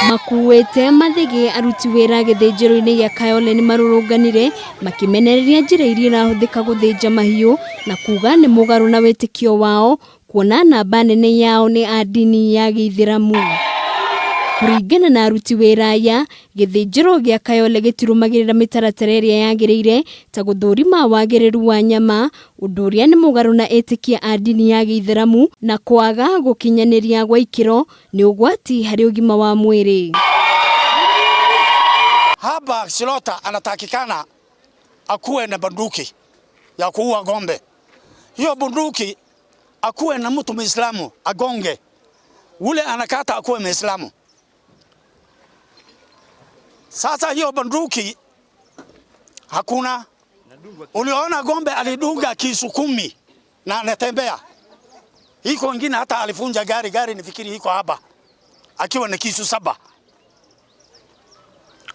Makuĩte mathĩgĩ aruti wĩra gĩthĩnjĩro-inĩ gĩa Kayole nĩ marũrũnganire makĩmenereria njĩra iria irahũthĩka gũthĩnja mahiũ na kuga nĩ mũgarũ na wĩtĩkio wao kuona namba nene yao nĩ a ndini ya gĩithĩramu. Kũringana na aruti wĩra aya, gĩthĩnjĩro gĩa Kayole gĩtirũmagĩrĩra mĩtaratara ĩrĩa yagĩrĩire ta gũthũrima wagĩrĩru wa nyama, ũndũ ũrĩa nĩ mũgarũ na etĩkia a ndini ya gĩithĩramu na kwaga gũkinyanĩria gwa ikĩro nĩ ũgwati harĩ ũgima wa mwĩrĩ. Hapa slaughter anatakikana akuwe na bunduki ya kuua ng'ombe. Hiyo bunduki akuwe na mtu Muislamu agonge. Ule anakata akuwe Muislamu. Sasa hiyo bunduki hakuna. Uliona ng'ombe alidunga kisu 10 na anatembea. Iko ingine hata alifunja gari, gari nifikiri iko hapa akiwa na kisu 7.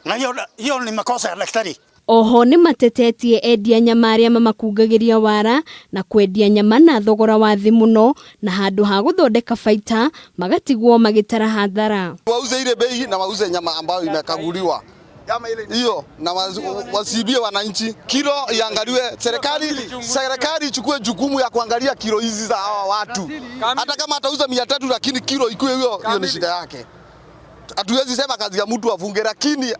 Na hiyo ni makosa ya daktari. Oho nĩ matetetie endia nyama arĩa mamakungagĩria wara na kwendia nyama na thogora wa thĩ mũno na handũ ha gũthondeka baita magatigwo magĩtara hathara. Wauze ile bei na wauze nyama ambayo imekaguliwa hiyo na wasibie wananchi. Kilo iangaliwe, serikali ichukue jukumu ya kuangalia kilo hizi za hawa watu. Hata kama atauza 300 lakini kilo ikuwe hiyo, hiyo ni shida yake. Hatuwezi sema kazi ya mtu afunge, lakini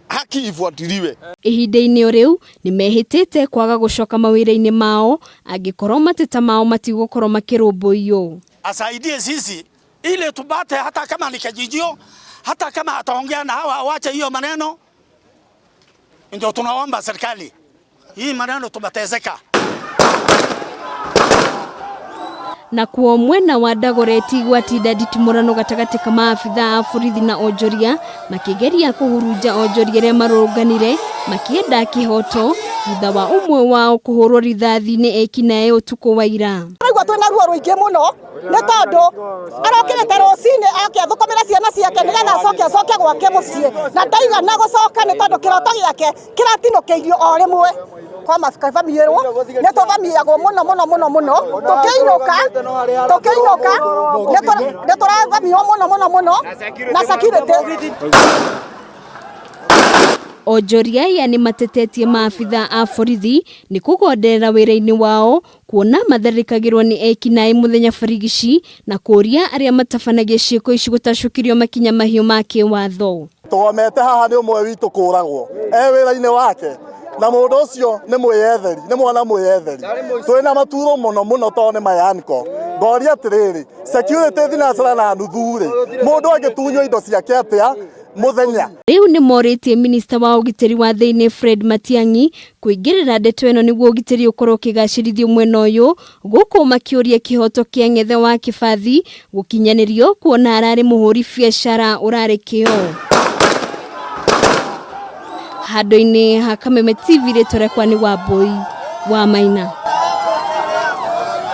haki ifuatiliwe. Ihinda-inĩ o rĩu nĩmehĩtĩte kwaga gũcoka mawĩra-inĩ mao angĩkorwo mateta mao matigũkorwo makĩrũmbũiyo. Asaidie sisi ili tupate, hata kama ni kijijio, hata kama ataongea na hawa awache hiyo maneno. Ndio tunaomba serikali hii maneno tumeteseka. Na kuo mwena wa Dagoretti gwatinda nditimũrano gatagatĩ ka maabitha a borithi na onjoria makĩgeria kũhurunja onjoria arĩa marũrũnganire makĩenda kĩhoto thutha wa ũmwe wao kũhũrwo rithathi nĩ ekinaĩ ũtukũ wa ira. Tũraigua twĩna ruo rũingĩ mũno nĩ tondũ arokĩrĩte rũcinĩ oke athũkũmĩre ciana ciake nĩgetha acoke acoke gwake mũciĩ na ndaigana gũcoka nĩ tondũ kĩroto gĩake kĩratinũkĩirio o rĩmwe. Kwa mabamiĩrwo nĩ tũbamiagwo mũno mũno mũno mũno tũkĩinũka tũkĩinũka nĩ tũravamio mũno mũno mũno na security. Onjoria aya nĩ matetetie maabitha a borithi nĩ kũgonderera wĩra-inĩ wao kuona matharĩkagĩrwo nĩ ekinaĩ mũthenya barigici na kũũria arĩa matabanagia ciĩko ici gũtacũkĩrio makinya mahiũ ma kĩwatho. Tũgomete haha nĩ ũmwe witũ kũragwo e wĩra-inĩ wake na mũndũ ũcio nĩ mwĩyetheri, nĩ mwana mwĩyetheri. Twĩna maturo mũno mũno tondũ nĩ mayaniko. Ngoria atĩrĩrĩ, security thinacara na nuthu rĩ, mũndũ angĩtunywo indo ciake atĩa mũthenya? Rĩu nĩ morĩtie minista wa ũgitĩri wa thĩinĩ Fred Matiang'i kũingĩrĩra ndeto ĩno nĩguo ũgitĩri ũkorwo ũkĩgacĩrithio mwena ũyũ, gũkũ makĩũria kĩhoto kĩa ng'ethe wa Kĩbathi gũkinyanĩrio kuona ararĩ mũhũri biacara ũrarĩ kĩo. Handũ-inĩ ha Kameme TV rĩtwa rĩakwa nĩ Wambui wa Maina.